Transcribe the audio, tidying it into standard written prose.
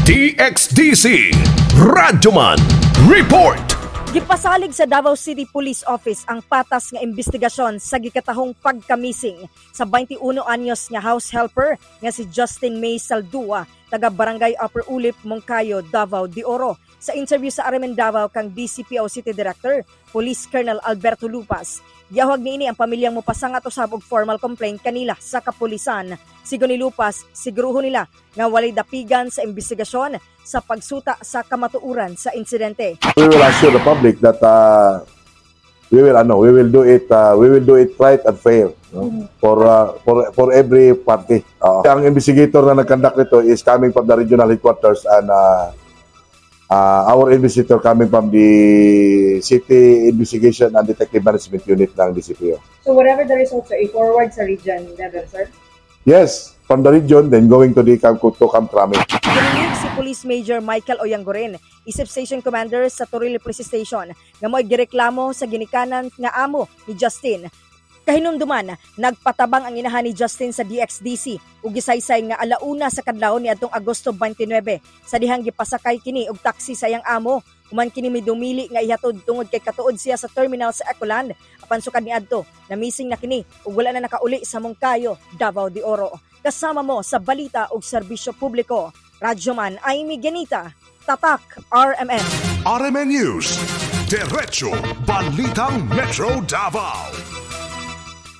DXDC Radyoman Report. Gipasalig sa Davao City Police Office ang patas nga investigasyon sa gikatahong pagkamising sa 21 anyos nga house helper nga si Justin May Saldua, taga Barangay Upper Ulip, Moncayo, Davao de Oro. Sa interview sa RMN Davao kang DCPO City Director, Police Colonel Alberto Lupas, giawhag niini ang pamilyang mopasangat usab og formal complaint kanila sa kapulisan. Sigon ni Lupas, siguruho nila nga walay dapigan sa investigasyon sa pagsuta sa kamatuoran sa insidente. We will assure the public that we will do it right and fair, no? For every party. Ang investigator na nag-conduct nito is coming from the regional headquarters and our investigator coming from the City Investigation and Detective Management Unit ng DCPO. So whatever the results are, i-forward sa region level, sir? Yes, from the region, then going to Camp Crame. Gininig si Police Major Michael Oyangoren, isip station commander sa Torillo Police Station, nga mo'y gireklamo sa ginikanan nga amo ni Justin. Kahinumduman, nagpatabang ang inahan ni Justin sa DXDC ug gisaysay nga 1:00 sa kadlawon niadtong Agosto 29 sa dihang gipasakay kini og taxi sa iyang amo. Human kini midumili nga ihatod tungod kay katuod siya sa terminal sa Ecoland, apan sukad niadto, namising na kini ug wala na nakauli sa Moncayo, Davao de Oro. Kasama mo sa balita ug serbisyo publiko. Radyoman Amy Ganita, Tatak RMN. RMN News. Diretso Balitang Metro Davao.